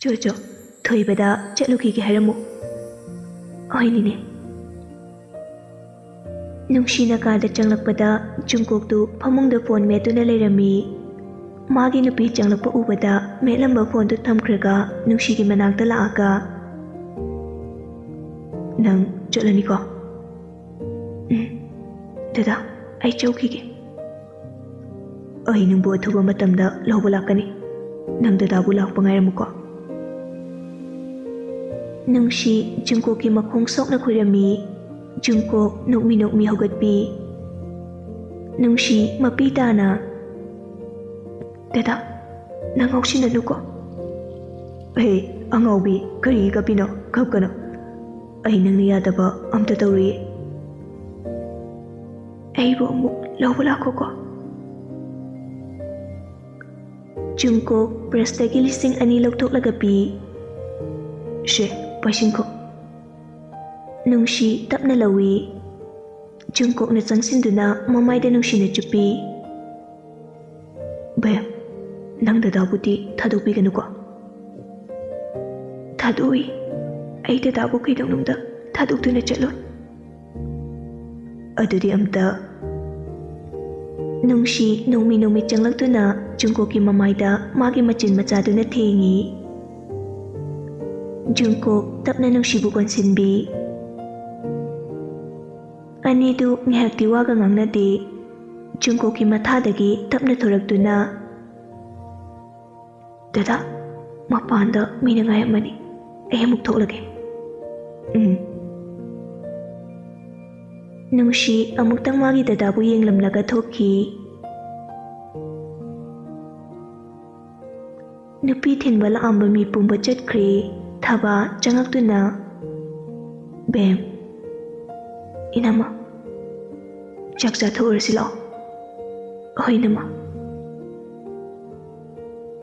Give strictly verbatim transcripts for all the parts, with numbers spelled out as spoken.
ꯆꯣ ꯆꯣ, ꯊꯣꯏꯕꯗ ꯆꯠꯂꯨꯈꯤꯒꯦ ꯍꯥꯏꯔꯝꯃꯨ꯫ ꯍꯣꯏ ꯅꯦꯅꯦ꯫ ꯅꯨꯡꯁꯤꯅ ꯀꯥꯗ ꯆꯪꯂꯛꯄꯗ ꯖꯨꯡꯀꯣꯛꯇꯨ ꯐꯃꯨꯡꯗ ꯐꯣꯟ ꯃꯦꯠꯇꯨꯅ ꯂꯩꯔꯝꯃꯤ꯫ ꯃꯥꯒꯤ ꯅꯨꯄꯤ ꯆꯪꯂꯛꯄ ꯎꯕꯗ ꯃꯦꯠꯂꯝꯕ ꯐꯣꯟꯗꯨ ꯊꯝꯈ꯭ꯔꯒ ꯅꯨꯡꯁꯤꯒꯤ ꯃꯅꯥꯛꯇ ꯂꯥꯛꯑꯒ, "ꯅꯪ ꯆꯠꯂꯅꯤꯀꯣ?" "ꯎꯝ, ꯗꯗꯥ, ꯑꯩ ꯆꯧꯈꯤꯒꯦ꯫ ꯑꯩ ꯅꯪꯕꯨ ꯑꯊꯨꯕ ꯃꯇꯝꯗ ꯂꯧꯕ ꯂꯥꯛꯀꯅꯤ꯫ ꯅꯪ ꯗꯗꯥꯕꯨ ꯂꯥꯛꯄ ꯉꯥꯏꯔꯝꯃꯨꯀꯣ꯫" ꯅꯨꯡꯁꯤ ꯖꯨꯡꯀꯣꯛꯀꯤ ꯃꯈꯣꯡ ꯁꯣꯛꯅ ꯈꯨꯔꯝꯃꯤ꯫ ꯖꯨꯡꯀꯣꯛ ꯅꯣꯛꯃꯤ ꯅꯣꯛꯃꯤ ꯍꯧꯒꯠꯄꯤ꯫ ꯅꯨꯡꯁꯤ ꯃꯄꯤ ꯇꯥꯅ, "ꯗꯗꯥ, ꯅꯪ ꯉꯥꯎꯁꯤꯟꯅꯅꯨꯀꯣ꯫" "ꯍꯦ, ꯑꯉꯥꯎꯕꯤ, ꯀꯔꯤ ꯀꯞꯄꯤꯅꯣ? ꯀꯞꯀꯅꯨ꯫ ꯑꯩ ꯅꯪꯅ ꯌꯥꯗꯕ ꯑꯝꯇ ꯇꯧꯔꯨꯏ꯫" "ꯑꯩꯕꯨ ꯑꯃꯨꯛ ꯂꯧꯕ ꯂꯥꯛꯈꯣꯀꯣ꯫" ꯖꯨꯡꯀꯣꯛ ꯄ꯭ꯔꯁꯇꯒꯤ ꯂꯤꯁꯤꯡ ꯑꯅꯤ ꯂꯧꯊꯣꯛꯂꯒ ꯄꯤ꯫ "ꯁꯦ, ꯄꯥꯏꯁꯤꯟꯈꯣ꯫" ꯅꯨꯡꯁꯤ ꯇꯞꯅ ꯂꯧꯏ꯫ ꯖꯨꯡꯀꯣꯛꯅ ꯆꯪꯁꯤꯟꯗꯨꯅ ꯃꯃꯥꯏꯗ ꯅꯨꯡꯁꯤꯅ ꯆꯨꯞꯄꯤ꯫ "ꯕꯦꯝ, ꯅꯪ ꯗꯗꯥꯕꯨꯗꯤ ꯊꯥꯗꯣꯛꯄꯤꯒꯅꯨꯀꯣ꯫" "ꯊꯥꯗꯣꯛꯏ꯫ ꯑꯩ ꯗꯗꯥꯕꯨ ꯀꯩꯗꯧꯅꯨꯡꯗ ꯊꯥꯗꯣꯛꯇꯨꯅ ꯆꯠꯂꯣꯏ꯫" "ꯑꯗꯨꯗꯤ ꯑꯝꯇ꯫" ꯅꯨꯡꯁꯤ ꯅꯣꯡꯃꯤ ꯅꯣꯡꯃꯤ ꯆꯪꯂꯛꯇꯨꯅ ꯖꯨꯡꯀꯣꯛꯀꯤ ꯃꯃꯥꯏꯗ ꯃꯥꯒꯤ ꯃꯆꯤꯟ ꯃꯆꯥꯗꯨꯅ ꯊꯦꯡꯉꯤ꯫ ꯖꯨꯡꯀꯣꯛ ꯇꯞꯅ ꯅꯨꯡꯁꯤꯕꯨ ꯀꯣꯟꯁꯤꯟꯕꯤ꯫ ꯑꯅꯤꯗꯨ ꯉꯥꯏꯍꯥꯛꯇꯤ ꯋꯥꯒ ꯉꯥꯡꯅꯗꯦ꯫ ꯖꯨꯡꯀꯣꯛꯀꯤ ꯃꯊꯥꯗꯒꯤ ꯇꯞꯅ ꯊꯣꯔꯛꯇꯨꯅ, "ꯗꯗꯥ, ꯃꯄꯥꯟꯗ ꯃꯤꯅ ꯉꯥꯏꯔꯝꯃꯅꯤ꯫ ꯑꯩ ꯑꯃꯨꯛ ꯊꯣꯛꯂꯒꯦ꯫" "ꯎꯝ꯫" ꯅꯨꯡꯁꯤ ꯑꯃꯨꯛꯇꯪ ꯃꯥꯒꯤ ꯗꯗꯥꯕꯨ ꯌꯦꯡꯂꯝꯂꯒ ꯊꯣꯛꯈꯤ꯫ ꯅꯨꯄꯤ ꯊꯤꯟꯕ ꯂꯥꯛꯑꯝꯕ ꯃꯤ ꯄꯨꯝꯕ ꯆꯠꯈ꯭ꯔꯦ꯫ ꯊꯕꯥ ꯆꯪꯉꯛꯇꯨꯅ, "ꯕꯦꯝ, ꯏꯅꯝꯃ, ꯆꯥꯛ ꯆꯥꯊꯣꯛꯎꯔꯁꯤ ꯂꯥꯛꯑꯣ꯫" "ꯍꯣꯏ, ꯏꯅꯝꯃ꯫"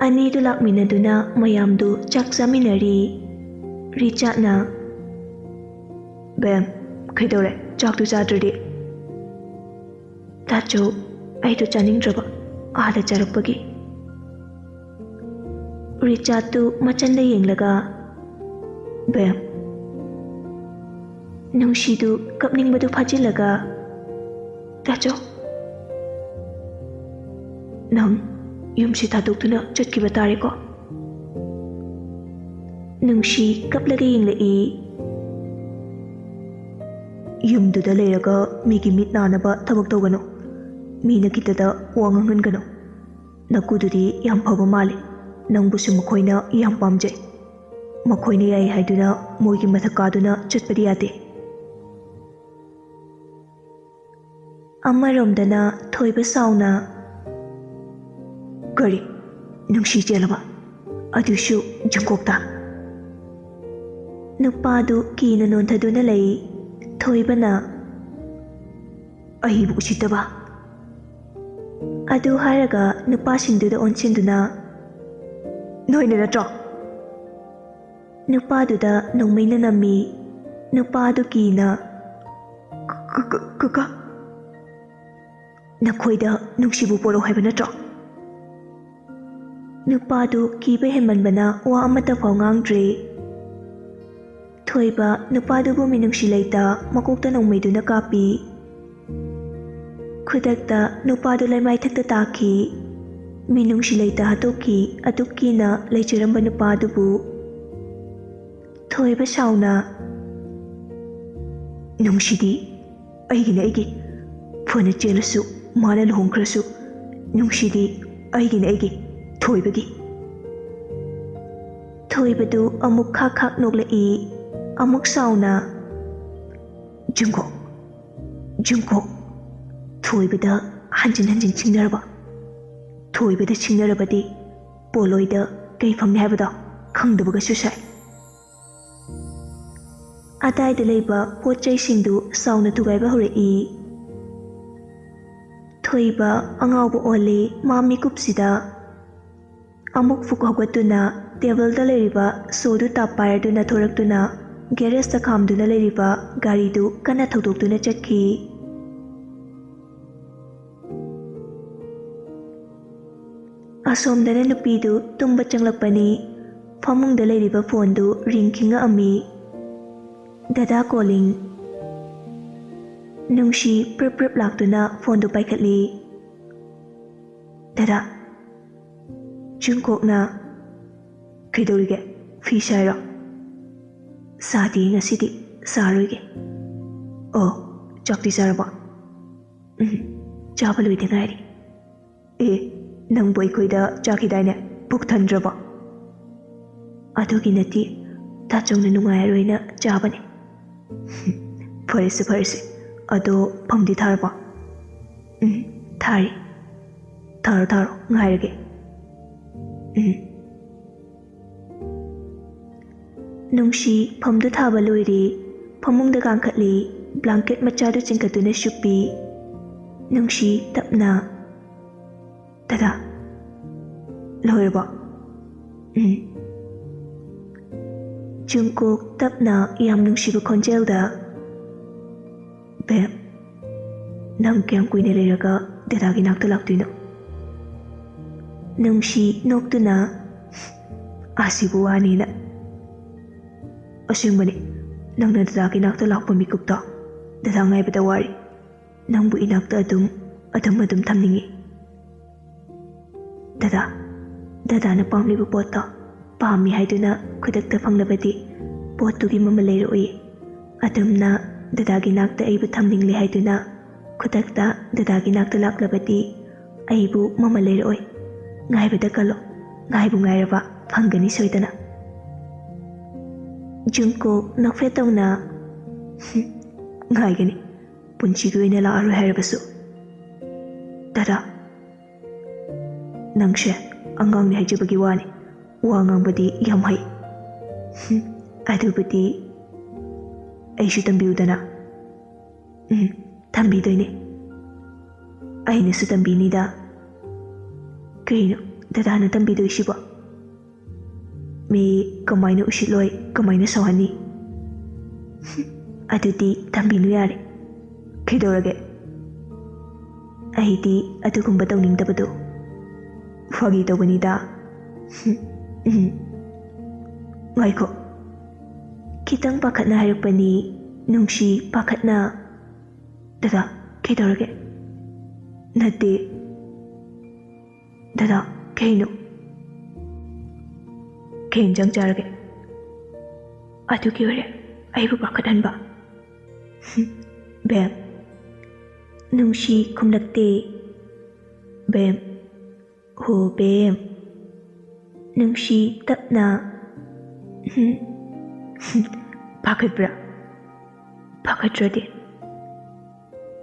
ꯑꯅꯤꯗꯨ ꯂꯥꯛꯃꯤꯟꯅꯗꯨꯅ ꯃꯌꯥꯝꯗꯨ ꯆꯥꯛ ꯆꯥꯃꯤꯟꯅꯔꯤ꯫ ꯔꯤꯆꯥꯔꯗꯅ, "ꯕꯦꯝ, ꯀꯩꯗꯧꯔꯦ? ꯆꯥꯛꯇꯨ ꯆꯥꯗ꯭ꯔꯗꯤ?" "ꯇꯥꯆꯧ, ꯑꯩꯗꯣ ꯆꯥꯅꯤꯡꯗ꯭ꯔꯕ, ꯑꯥꯗ ꯆꯥꯔꯛꯄꯒꯤ꯫" ꯔꯤꯆꯥꯔꯗꯇꯨ ꯃꯆꯟꯗ ꯌꯦꯡꯂꯒ, "ꯕꯦꯝ," ꯅꯨꯡꯁꯤꯗꯨ ꯀꯞꯅꯤꯡꯕꯗꯨ ꯐꯥꯖꯤꯜꯂꯒ, "ꯇꯥꯆꯧ, ꯅꯪ ꯌꯨꯝꯁꯤ ꯊꯥꯗꯣꯛꯇꯨꯅ ꯆꯠꯈꯤꯕ ꯇꯥꯔꯦꯀꯣ?" ꯅꯨꯡꯁꯤ ꯀꯞꯂꯒ ꯌꯦꯡꯂꯛꯏ꯫ "ꯌꯨꯝꯗꯨꯗ ꯂꯩꯔꯒ ꯃꯤꯒꯤ ꯃꯤꯠ ꯅꯥꯅꯕ ꯊꯕꯛ ꯇꯧꯒꯅꯨ꯫ ꯃꯤꯅ ꯈꯤꯇꯗ ꯋꯥ ꯉꯥꯡꯍꯟꯒꯅꯨ꯫ ꯅꯀꯨꯗꯨꯗꯤ ꯌꯥꯝ ꯐꯕ ꯃꯥꯜꯂꯤ꯫ ꯅꯪꯕꯨꯁꯨ ꯃꯈꯣꯏꯅ ꯌꯥꯝ ꯄꯥꯝꯖꯩ꯫ ꯃꯈꯣꯏꯅ ꯌꯥꯏ ꯍꯥꯏꯗꯨꯅ ꯃꯣꯏꯒꯤ ꯃꯊꯛ ꯀꯥꯗꯨꯅ ꯆꯠꯄꯗꯤ ꯌꯥꯗꯦ꯫" ꯑꯃꯔꯣꯝꯗꯅ ꯊꯣꯏꯕ ꯁꯥꯎꯅ, "ꯀꯔꯤ? ꯅꯨꯡꯁꯤ ꯆꯦꯜꯂꯕ? ꯑꯗꯨꯁꯨ ꯖꯤꯡꯀꯣꯛꯇ?" ꯅꯨꯄꯥꯗꯨ ꯀꯤꯅ ꯅꯣꯟꯊꯗꯨꯅ ꯂꯩ꯫ ꯊꯣꯏꯕꯅ, "ꯑꯩꯕꯨ ꯎꯁꯤꯠꯇꯕ?" ꯑꯗꯨ ꯍꯥꯏꯔꯒ ꯅꯨꯄꯥꯁꯤꯡꯗꯨꯗ ꯑꯣꯟꯁꯤꯟꯗꯨꯅ, "ꯅꯣꯏꯅ ꯅꯠꯇ꯭ꯔꯣ?" ꯅꯨꯄꯥꯗꯨꯗ ꯅꯣꯡꯃꯩꯅ ꯅꯝꯃꯤ꯫ ꯅꯨꯄꯥꯗꯨ ꯀꯤꯅ, "ꯀ-, ꯀ-, ꯀ-, ꯀꯀꯥ, ꯅꯈꯣꯏꯗ ꯅꯨꯡꯁꯤꯕꯨ ꯄꯣꯔꯛꯑꯣ ꯍꯥꯏꯕ ꯅꯠꯇ꯭ꯔꯣ?" ꯅꯨꯄꯥꯗꯨ ꯀꯤꯕ ꯍꯦꯟꯃꯟꯕꯅ ꯋꯥ ꯑꯃꯠꯇ ꯐꯥꯎ ꯉꯥꯡꯗ꯭ꯔꯦ꯫ ꯊꯣꯏꯕ ꯅꯨꯄꯥꯗꯨꯕꯨ ꯃꯤꯅꯨꯡꯁꯤ ꯂꯩꯇ ꯃꯀꯣꯛꯇ ꯅꯣꯡꯃꯩꯗꯨꯅ ꯀꯥꯞꯄꯤ꯫ ꯈꯨꯗꯛꯇ ꯅꯨꯄꯥꯗꯨ ꯂꯩꯃꯥꯏꯊꯛꯇ ꯇꯥꯈꯤ꯫ ꯃꯤꯅꯨꯡꯁꯤ ꯂꯩꯇ ꯍꯥꯠꯇꯣꯛꯈꯤ꯫ ꯑꯗꯨꯛ ꯀꯤꯅ ꯂꯩꯖꯔꯝꯕ ꯅꯨꯄꯥꯗꯨꯕꯨ꯫ ꯊꯣꯏꯕ ꯁꯥꯎꯅ, "ꯅꯨꯡꯁꯤꯗꯤ ꯑꯩꯒꯤꯅꯦ, ꯑꯩꯒꯤ꯫ ꯐꯅ ꯆꯦꯜꯂꯁꯨ, ꯃꯥꯅ ꯂꯨꯍꯣꯡꯈ꯭ꯔꯁꯨ, ꯅꯨꯡꯁꯤꯗꯤ ꯑꯩꯒꯤꯅꯦ, ꯑꯩꯒꯤ, ꯊꯣꯏꯕꯒꯤ꯫" ꯊꯣꯏꯕꯗꯨ ꯑꯃꯨꯛ ꯈꯥꯛ ꯈꯥꯛ ꯅꯣꯛꯂꯛꯏ꯫ ꯑꯃꯨꯛ ꯁꯥꯎꯅ, "ꯖꯤꯡꯀꯣꯛ, ꯖꯤꯡꯀꯣꯛ, ꯊꯣꯏꯕꯗ ꯍꯟꯖꯤꯟ ꯍꯟꯖꯤꯟ ꯁꯤꯡꯅꯔꯕ? ꯊꯣꯏꯕꯗ ꯁꯤꯡꯅꯔꯕꯗꯤ ꯄꯣꯂꯣꯏꯗ ꯀꯩ ꯐꯪꯅꯤ ꯍꯥꯏꯕꯗꯣ ꯈꯪꯗꯕꯒꯁꯨ ꯁꯥꯏ꯫" ꯑꯗꯥꯏꯗ ꯂꯩꯕ ꯄꯣꯠ ꯆꯩꯁꯤꯡꯗꯨ ꯁꯥꯎꯅ ꯊꯨꯒꯥꯏꯕ ꯍꯧꯔꯛꯏ꯫ ꯊꯣꯏꯕ ꯑꯉꯥꯎꯕ ꯑꯣꯜꯂꯤ꯫ ꯃꯥ ꯃꯤꯀꯨꯞꯁꯤꯗ ꯑꯃꯨꯛ ꯐꯨꯛ ꯍꯧꯒꯠꯇꯨꯅ ꯇꯦꯕꯜꯗ ꯂꯩꯔꯤꯕ ꯁꯣꯗꯨ ꯇꯥꯞ ꯄꯥꯏꯔꯗꯨꯅ ꯊꯣꯔꯛꯇꯨꯅ ꯒꯦꯔꯦꯖꯇ ꯈꯥꯝꯗꯨꯅ ꯂꯩꯔꯤꯕ ꯒꯥꯔꯤꯗꯨ ꯀꯟꯅ ꯊꯧꯗꯣꯛꯇꯨꯅ ꯆꯠꯈꯤ꯫ ꯑꯁꯣꯝꯗꯅ ꯅꯨꯄꯤꯗꯨ ꯇꯨꯝꯕ ꯆꯪꯂꯛꯄꯅꯤ꯫ ꯐꯃꯨꯡꯗ ꯂꯩꯔꯤꯕ ꯐꯣꯟꯗꯨ ꯔꯤꯡ ꯈꯤꯡꯉꯛꯑꯝꯃꯤ꯫ ꯗꯗꯥ ꯀꯣꯂꯤꯡ꯫ ꯅꯨꯡꯁꯤ ꯄ꯭ꯔꯞ ꯄ꯭ꯔꯞ ꯂꯥꯛꯇꯨꯅ ꯐꯣꯟꯗꯨ ꯄꯥꯏꯈꯠꯂꯤ꯫ "ꯗꯗꯥ꯫" ꯖꯨꯡꯀꯣꯛꯅ, "ꯀꯩꯗꯧꯔꯤꯒꯦ? ꯐꯤ ꯁꯥꯏꯔꯣ?" "ꯁꯥꯗꯦ ꯉꯁꯤꯗꯤ, ꯁꯥꯔꯣꯏꯒꯦ꯫" "ꯑꯣ, ꯆꯥꯛꯇꯤ ꯆꯥꯔꯕꯣ?" "ꯎꯝ, ꯆꯥꯕ ꯂꯣꯏꯗ ꯉꯥꯏꯔꯤ꯫" "ꯑꯦ, ꯅꯪꯕꯨ ꯑꯩꯈꯣꯏꯗ ꯆꯥꯈꯤꯗꯥꯏꯅꯦ? ꯄꯨꯛ ꯊꯟꯗ꯭ꯔꯕꯣ?" "ꯑꯗꯨꯒꯤ ꯅꯠꯇꯦ, ꯇꯥꯆꯧꯅ ꯅꯨꯡꯉꯥꯏꯔꯣꯏꯅ ꯆꯥꯕꯅꯦ꯫" "ꯐꯔꯦꯁꯦ, ꯐꯔꯦꯁꯦ꯫ ꯑꯗꯣ ꯐꯝꯗꯤ ꯊꯥꯔꯕꯣ?" "ꯎꯝ, ꯊꯥꯔꯤ꯫" "ꯊꯥꯔꯣ, ꯊꯥꯔꯣ, ꯉꯥꯏꯔꯒꯦ꯫" "ꯎꯝ꯫" ꯅꯨꯡꯁꯤ ꯐꯝꯗꯨ ꯊꯥꯕ ꯂꯣꯏꯔꯦ꯫ ꯐꯃꯨꯡꯗ ꯀꯥꯡꯈꯠꯂꯤ꯫ ꯕ꯭ꯂꯥꯡꯀꯦꯠ ꯃꯆꯥꯗꯨ ꯆꯤꯡꯈꯠꯇꯨꯅ ꯁꯨꯞꯄꯤ꯫ ꯅꯨꯡꯁꯤ ꯇꯞꯅ, "ꯗꯗꯥ, ꯂꯣꯏꯔꯕꯣ?" "ꯎꯝ꯫" ꯖꯨꯡꯀꯣꯛ ꯇꯞꯅ, ꯌꯥꯝ ꯅꯨꯡꯁꯤꯕ ꯈꯣꯟꯖꯦꯜꯗ, "ꯕꯦꯝ, ꯅꯪ ꯀꯌꯥꯝ ꯀꯨꯏꯅ ꯂꯩꯔꯒ ꯗꯗꯥꯒꯤ ꯅꯥꯛꯇ ꯂꯥꯛꯇꯣꯏꯅꯣ?" ꯅꯨꯡꯁꯤ ꯅꯣꯛꯇꯨꯅ, "ꯑꯁꯤꯕꯨ ꯋꯥꯅꯤꯅ꯫" "ꯑꯁꯦꯡꯕꯅꯤ, ꯅꯪꯅ ꯗꯗꯥꯒꯤ ꯅꯥꯛꯇ ꯂꯥꯛꯄ ꯃꯤꯀꯨꯞꯇꯣ ꯗꯗꯥ ꯉꯥꯏꯕꯗ ꯋꯥꯔꯤ꯫ ꯅꯪꯕꯨ ꯏꯅꯥꯛꯇ ꯑꯗꯨꯝ, ꯑꯗꯨꯝ, ꯑꯗꯨꯝ ꯊꯝꯅꯤꯡꯏ꯫" "ꯗꯗꯥ, ꯗꯗꯥꯅ ꯄꯥꯝꯂꯤꯕ ꯄꯣꯠꯇꯣ ꯄꯥꯝꯃꯤ ꯍꯥꯏꯗꯨꯅ ꯈꯨꯗꯛꯇ ꯐꯪꯂꯕꯗꯤ ꯄꯣꯠꯇꯨꯒꯤ ꯃꯃꯜ ꯂꯩꯔꯛꯑꯣꯏ꯫ ꯑꯗꯨꯝꯅ ꯗꯗꯥꯒꯤ ꯅꯥꯛꯇ ꯑꯩꯕꯨ ꯊꯝꯅꯤꯡꯂꯦ ꯍꯥꯏꯗꯨꯅ ꯈꯨꯗꯛꯇ ꯗꯗꯥꯒꯤ ꯅꯥꯛꯇ ꯂꯥꯛꯂꯕꯗꯤ ꯑꯩꯕꯨ ꯃꯃꯜ ꯂꯩꯔꯛꯑꯣꯏ꯫ ꯉꯥꯏꯕꯗ ꯀꯜꯂꯣ, ꯉꯥꯏꯕꯨ ꯉꯥꯏꯔꯕ ꯐꯪꯒꯅꯤ ꯁꯣꯏꯗꯅ꯫" ꯖꯨꯡꯀꯣꯛ ꯅꯣꯛꯐꯦꯠ ꯇꯧꯅ, "ꯉꯥꯏꯒꯅꯤ, ꯄꯨꯟꯁꯤꯒꯤ ꯑꯣꯏꯅ ꯂꯥꯛꯑꯔꯣꯏ ꯍꯥꯏꯔꯕꯁꯨ꯫" "ꯗꯗꯥ, ꯅꯪꯁꯦ ꯑꯉꯥꯡꯅꯤ ꯍꯥꯏꯖꯕꯒꯤ ꯋꯥꯅꯤ, ꯋꯥ ꯉꯥꯡꯕꯗꯤ ꯌꯥꯝ ꯍꯩ꯫" "ꯍꯨꯝ, ꯑꯗꯨꯕꯨꯗꯤ ꯑꯩꯁꯨ ꯇꯝꯕꯤꯌꯨꯗꯅ꯫" "ꯎꯝ, ꯇꯝꯕꯤꯗꯣꯏꯅꯦ꯫ ꯑꯩꯅꯁꯨ ꯇꯝꯕꯤꯅꯤꯗ꯫" "ꯀꯩꯅꯣ ꯗꯗꯥꯅ ꯇꯝꯕꯤꯗꯣꯏꯁꯤꯕꯣ? ꯃꯤ ꯀꯃꯥꯏꯅ ꯎꯁꯤꯠꯂꯣꯏ, ꯀꯃꯥꯏꯅ ꯁꯥꯎꯍꯟꯅꯤ?" "ꯍꯨꯝ, ꯑꯗꯨꯗꯤ ꯇꯝꯕꯤꯅꯨ ꯌꯥꯔꯦ꯫ ꯀꯩꯗꯧꯔꯒꯦ? ꯑꯩꯗꯤ ꯑꯗꯨꯒꯨꯝꯕ ꯇꯧꯅꯤꯡꯗꯕꯗꯣ꯫" ꯐꯥꯒꯤ ꯇꯧꯕꯅꯤꯗ꯫ ꯎꯝ꯫ ꯉꯥꯏꯈꯣ꯫ ꯈꯤꯇꯪ ꯄꯥꯈꯠꯅ ꯍꯥꯏꯔꯛꯄꯅꯤ, ꯅꯨꯡꯁꯤ ꯄꯥꯈꯠꯅ꯫ ꯗꯗꯥ, ꯀꯩꯗꯧꯔꯒꯦ? ꯅꯠꯇꯦ꯫ ꯗꯗꯥ, ꯀꯩꯅꯣ? ꯀꯩ ꯏꯟꯖꯥꯡ ꯆꯥꯔꯒꯦ? ꯑꯗꯨꯒꯤ ꯑꯣꯏꯔꯦ ꯑꯩꯕꯨ ꯄꯥꯈꯠꯍꯟꯕ꯫ ꯕꯦꯝ꯫ ꯅꯨꯡꯁꯤ ꯈꯨꯝꯂꯛꯇꯦ꯫ ꯕꯦꯝ꯫ ꯍꯣ ꯕꯦꯝ꯫ ꯅꯨꯡꯁꯤ ꯇꯞꯅ꯫ ꯄꯥꯈꯠꯄ꯭ꯔꯥ? ꯄꯥꯈꯠꯇ꯭ꯔꯗꯤ꯫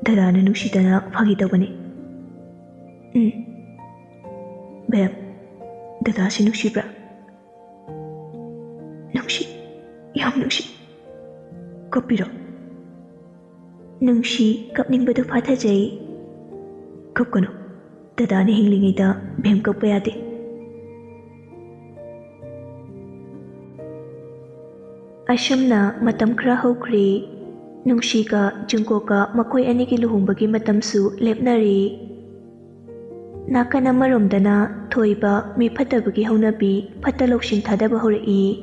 ꯗꯗꯥꯅ ꯅꯨꯡꯁꯤꯗꯅ ꯐꯥꯒꯤ ꯇꯧꯕꯅꯤ꯫ ꯎꯝ꯫ ꯕꯦꯝ, ꯗꯗꯥꯁꯤ ꯅꯨꯡꯁꯤꯕ꯭ꯔꯥ? ꯅꯨꯡꯁꯤ, ꯌꯥꯝ ꯅꯨꯡꯁꯤ꯫ ꯀꯞꯄꯤꯔꯣ? ꯅꯨꯡꯁꯤ ꯀꯞꯅꯤꯡꯕꯗꯨ ꯐꯥꯊꯖꯩ꯫ ꯀꯞꯀꯅꯨ, ꯗꯗꯥꯅ ꯍꯤꯡꯂꯤꯉꯩꯗ ꯕꯦꯝ ꯀꯞꯄ ꯌꯥꯗꯦ꯫ ꯑꯁꯨꯝꯅ ꯃꯇꯝ ꯈꯔ ꯍꯧꯈ꯭ꯔꯦ꯫ ꯅꯨꯡꯁꯤꯒ ꯖꯨꯡꯀꯣꯛꯀ ꯃꯈꯣꯏ ꯑꯅꯤꯒꯤ ꯂꯨꯍꯣꯡꯕꯒꯤ ꯃꯇꯝꯁꯨ ꯂꯦꯞꯅꯔꯦ꯫ ꯅꯥꯀꯟ ꯑꯃꯔꯣꯝꯗꯅ ꯊꯣꯏꯕ ꯃꯤ ꯐꯠꯇꯕꯒꯤ ꯍꯧꯅꯕꯤ ꯐꯠꯇ ꯂꯧꯁꯤꯡ ꯊꯥꯗꯕ ꯍꯧꯔꯛꯏ꯫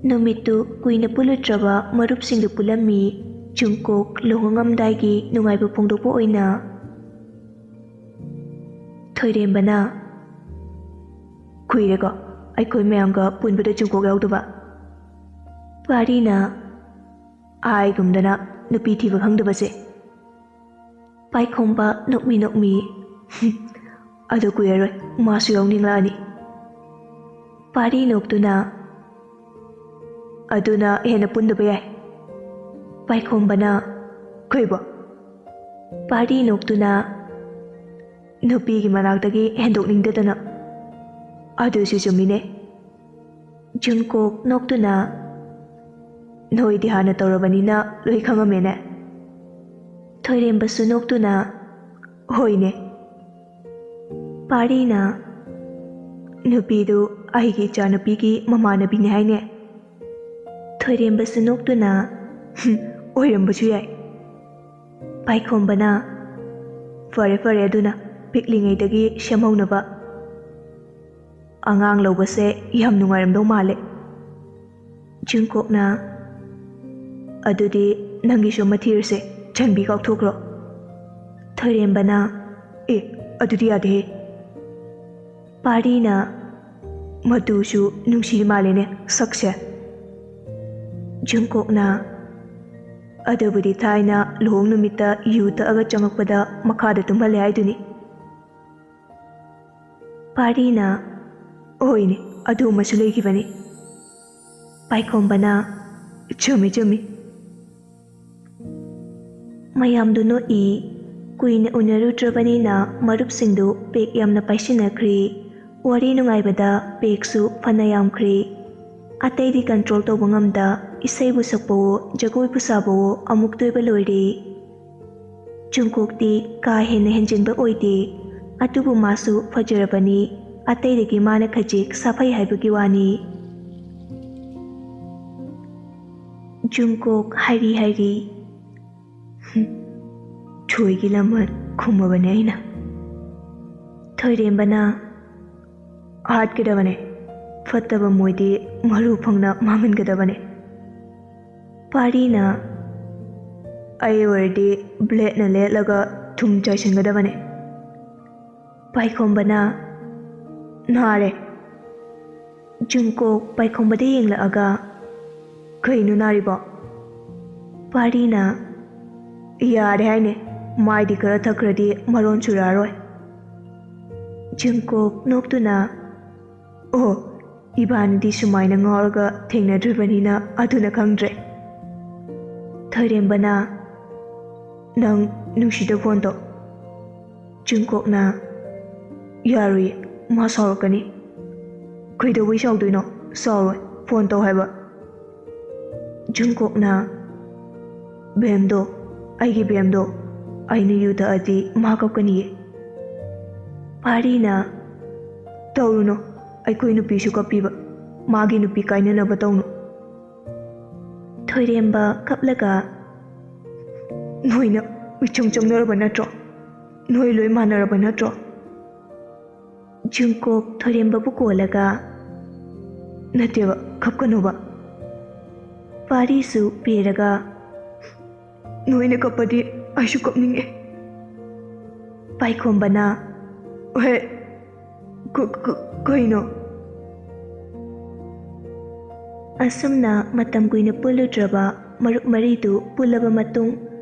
ꯅꯨꯃꯤꯠꯇꯨ ꯀꯨꯏꯅ ꯄꯨꯜꯂꯨꯗ꯭ꯔꯕ ꯃꯔꯨꯞꯁꯤꯡꯗꯨ ꯄꯨꯜꯂꯝꯃꯤ꯫ ꯖꯨꯡꯀꯣꯛ ꯂꯨꯍꯣꯡꯉꯝꯗꯥꯏꯒꯤ ꯅꯨꯡꯉꯥꯏꯕ ꯐꯣꯡꯗꯣꯛꯄ ꯑꯣꯏꯅ꯫ ꯊꯣꯏꯔꯦꯝꯕꯅ, "ꯀꯨꯏꯔꯦꯀꯣ ꯑꯩꯈꯣꯏ ꯃꯌꯥꯝꯒ ꯄꯨꯟꯕꯗ ꯖꯨꯡꯀꯣꯛ ꯌꯥꯎꯗꯕ?" ꯄꯥꯔꯤꯅ, "ꯑꯥꯏꯒꯨꯝꯗꯅ ꯅꯨꯄꯤ ꯊꯤꯕ ꯈꯪꯗꯕꯁꯦ?" ꯄꯥꯏꯈꯣꯝꯕ ꯅꯣꯛꯃꯤ ꯅꯣꯛꯃꯤ, "ꯑꯗꯨ ꯀꯨꯏꯔꯔꯣꯏ, ꯃꯥꯁꯨ ꯌꯥꯎꯅꯤꯡꯂꯛꯑꯅꯤ꯫" ꯄꯥꯔꯤ ꯅꯣꯛꯇꯨꯅ, "ꯑꯗꯨꯅ ꯍꯦꯟꯅ ꯄꯨꯟꯗꯕ ꯌꯥꯏ꯫" ꯄꯥꯏꯈꯣꯝꯕꯅ, "ꯀꯩꯕꯣ?" ꯄꯥꯔꯤ ꯅꯣꯛꯇꯨꯅ, "ꯅꯨꯄꯤꯒꯤ ꯃꯅꯥꯛꯇꯒꯤ ꯍꯦꯟꯗꯣꯛꯅꯤꯡꯗꯗꯅ꯫" "ꯑꯗꯨꯁꯨ ꯆꯨꯝꯃꯤꯅꯦ꯫" ꯖꯨꯡꯀꯣꯛ ꯅꯣꯛꯇꯨꯅ, "ꯅꯣꯏꯗꯤ ꯍꯥꯟꯅ ꯇꯧꯔꯕꯅꯤꯅ ꯂꯣꯏ ꯈꯪꯉꯝꯃꯦꯅꯦ꯫" ꯊꯣꯏꯔꯦꯝꯕꯁꯨ ꯅꯣꯛꯇꯨꯅ, "ꯍꯣꯏꯅꯦ꯫" ꯄꯥꯔꯤꯅ, "ꯅꯨꯄꯤꯗꯨ ꯑꯩꯒꯤ ꯏꯆꯥꯅꯨꯄꯤꯒꯤ ꯃꯃꯥꯟꯅꯕꯤꯅꯤ ꯍꯥꯏꯅꯦ꯫" ꯊꯣꯏꯔꯦꯝꯕꯁꯨ ꯅꯣꯛꯇꯨꯅ, "ꯍꯨꯝ, ꯑꯣꯏꯔꯝꯕꯁꯨ ꯌꯥꯏ꯫" ꯄꯥꯏꯈꯣꯝꯕꯅ, "ꯐꯔꯦ ꯐꯔꯦ ꯑꯗꯨꯅ, ꯄꯤꯛꯂꯤꯉꯩꯗꯒꯤ ꯁꯦꯝꯍꯧꯅꯕ꯫ ꯑꯉꯥꯡ ꯂꯧꯕꯁꯦ ꯌꯥꯝ ꯅꯨꯡꯉꯥꯏꯔꯝꯗꯧ ꯃꯥꯜꯂꯦ꯫ ꯖꯨꯡꯀꯣꯛꯅ, "ꯑꯗꯨꯗꯤ ꯅꯪꯒꯤꯁꯨ ꯑꯃ ꯊꯤꯔꯁꯦ, ꯆꯟꯕꯤ ꯀꯥꯎꯊꯣꯛꯈ꯭ꯔꯣ꯫" ꯊꯣꯏꯔꯦꯝꯕꯅ, "ꯑꯦ, ꯑꯗꯨꯗꯤ ꯌꯥꯗꯦꯍꯦ꯫" ꯄꯥꯔꯤꯅ, "ꯃꯗꯨꯁꯨ ꯅꯨꯡꯁꯤ ꯃꯥꯜꯂꯦꯅꯦ ꯁꯛꯁꯦ꯫" ꯖꯨꯡꯀꯣꯛꯅ, "ꯑꯗꯨꯕꯨꯗꯤ ꯊꯥꯏꯅ ꯂꯨꯍꯣꯡ ꯅꯨꯃꯤꯠꯇ ꯌꯨ ꯇꯛꯑꯒ ꯆꯪꯉꯛꯄꯗ ꯃꯈꯥꯗ ꯇꯨꯝꯍꯜꯂꯦ ꯍꯥꯏꯗꯨꯅꯤ꯫" ꯄꯥꯔꯤꯅ, "ꯍꯣꯏꯅꯦ, ꯑꯗꯨ ꯑꯃꯁꯨ ꯂꯩꯈꯤꯕꯅꯤ꯫" ꯄꯥꯏꯈꯣꯝꯕꯅ, "ꯆꯨꯝꯃꯤ, ꯆꯨꯝꯃꯤ꯫" ꯃꯌꯥꯝꯗꯨ ꯅꯣꯛꯏ꯫ ꯀꯨꯏꯅ ꯎꯅꯔꯨꯗ꯭ꯔꯕꯅꯤꯅ ꯃꯔꯨꯞꯁꯤꯡꯗꯨ ꯄꯦꯛ ꯌꯥꯝꯅ ꯄꯥꯏꯁꯤꯟꯅꯈ꯭ꯔꯦ꯫ ꯋꯥꯔꯤ ꯅꯨꯡꯉꯥꯏꯕꯗ ꯄꯦꯛꯁꯨ ꯐꯅ ꯌꯥꯝꯈ꯭ꯔꯦ꯫ ꯑꯇꯩꯗꯤ control ꯇꯧꯕ ꯉꯝꯗ, ꯏꯁꯩꯕꯨ ꯁꯛꯄꯋꯣ, ꯖꯒꯣꯏꯕꯨ ꯁꯥꯕꯋꯣ, ꯑꯃꯨꯛꯇꯣꯏꯕ ꯂꯣꯏꯔꯦ꯫ ꯖꯨꯡꯀꯣꯛꯇꯤ ꯀꯥ ꯍꯦꯟꯅ ꯍꯦꯟꯖꯤꯟꯕ ꯑꯣꯏꯗꯦ, ꯑꯗꯨꯕꯨ ꯃꯥꯁꯨ ꯐꯖꯔꯕꯅꯤ, ꯑꯇꯩꯗꯒꯤ ꯃꯥꯅ ꯈꯖꯤꯛ ꯁꯥꯐꯩ ꯍꯥꯏꯕꯒꯤ ꯋꯥꯅꯤ꯫ ꯖꯨꯡꯀꯣꯛ ꯍꯥꯏꯔꯤ ꯍꯥꯏꯔꯤ꯫ ꯍꯨꯝ, ꯊꯣꯏꯒꯤ ꯂꯃꯟ ꯈꯨꯝꯃꯕꯅꯦ ꯑꯩꯅ꯫ ꯊꯣꯏꯔꯦꯝꯕꯅ, "ꯍꯥꯠꯀꯗꯕꯅꯦ, ꯐꯠꯇꯕ ꯃꯣꯏꯗꯤ ꯃꯔꯨ ꯐꯪꯅ ꯃꯥꯡꯍꯟꯒꯗꯕꯅꯦ꯫" ꯄꯥꯔꯤꯅ, "ꯑꯩ ꯑꯣꯏꯔꯗꯤ bladeꯅ ꯂꯦꯠꯂꯒ ꯊꯨꯝ ꯆꯥꯏꯁꯤꯟꯒꯗꯕꯅꯦ꯫" ꯄꯥꯏꯈꯣꯝꯕꯅ, "ꯅꯥꯔꯦ꯫" ꯖꯨꯡꯀꯣꯛ ꯄꯥꯏꯈꯣꯝꯕꯗ ꯌꯦꯡꯂꯛꯑꯒ, "ꯀꯩꯅꯣ ꯅꯥꯔꯤꯕꯣ?" ꯄꯥꯔꯤꯅ, "ꯌꯥꯔꯦ ꯍꯥꯏꯅꯦ, ꯃꯥꯏꯗꯤ ꯈꯔ ꯊꯛꯈ꯭ꯔꯗꯤ ꯃꯔꯣꯟ ꯁꯨꯔꯛꯑꯔꯣꯏ꯫" ꯖꯨꯡꯀꯣꯛ ꯅꯣꯛꯇꯨꯅ, "ꯑꯣ, ꯏꯕꯥꯅꯤꯗꯤ ꯁꯨꯃꯥꯏꯅ ꯉꯥꯎꯔꯒ ꯊꯦꯡꯅꯗ꯭ꯔꯤꯕꯅꯤꯅ ꯑꯗꯨꯅ ꯈꯪꯗ꯭ꯔꯦ꯫" ꯊꯣꯏꯔꯦꯝꯕꯅ, "ꯅꯪ ꯅꯨꯡꯁꯤꯗ phone ꯇꯧ꯫" ꯖꯨꯡꯀꯣꯛꯅ, "ꯌꯥꯔꯣꯏꯌꯦ, ꯃꯥ ꯁꯥꯎꯔꯛꯀꯅꯤ꯫" "ꯀꯩꯗꯧꯕꯩ ꯁꯥꯎꯗꯣꯏꯅꯣ? ꯁꯥꯎꯔꯣꯏ, phone ꯇꯧ ꯍꯥꯏꯕ꯫" ꯖꯨꯡꯀꯣꯛꯅ, "ꯕꯦꯝꯗꯣ, ꯑꯩꯒꯤ ꯕꯦꯝꯗꯣ, ꯑꯩꯅ ꯌꯨ ꯊꯛꯑꯗꯤ ꯃꯥ ꯀꯞꯀꯅꯤꯌꯦ꯫" ꯄꯥꯔꯤꯅ, "ꯇꯧꯔꯨꯅꯨ, ꯑꯩꯈꯣꯏ ꯅꯨꯄꯤꯁꯨ ꯀꯞꯄꯤꯕ, ꯃꯥꯒꯤ ꯅꯨꯄꯤ ꯀꯥꯏꯅꯅꯕ ꯇꯧꯅꯨ꯫" ꯊꯣꯏꯔꯦꯝꯕ ꯀꯞꯂꯒ, "ꯅꯣꯏꯅ ꯃꯤꯆꯪ ꯆꯪꯅꯔꯕ ꯅꯠꯇ꯭ꯔꯣ? ꯅꯣꯏ ꯂꯣꯏ ꯃꯥꯟꯅꯔꯕ ꯅꯠꯇ꯭ꯔꯣ? ꯖꯨꯡꯀꯣꯛ ꯊꯣꯏꯔꯦꯝꯕꯕꯨ ꯀꯣꯜꯂꯒ, "ꯅꯠꯇꯦꯕ, ꯀꯞꯀꯅꯣꯕ꯫ ꯄꯥꯔꯤꯁꯨ ꯄꯦꯔꯒ, ꯅꯣꯏꯅ ꯀꯞꯄꯗꯤ ꯑꯩꯁꯨ ꯀꯞꯅꯤꯡꯉꯦ꯫" ꯄꯥꯏꯈꯣꯝꯕꯅ, "ꯍꯦ, ꯀ-, ꯀ-, ꯀꯩꯅꯣ?" ꯑꯁꯨꯝꯅ ꯃꯇꯝ ꯀꯨꯏꯅ ꯄꯨꯜꯂꯨꯗ꯭ꯔꯕ ꯃꯔꯨꯞ ꯃꯔꯤꯗꯨ ꯄꯨꯜꯂꯕ ꯃꯇꯨꯡ,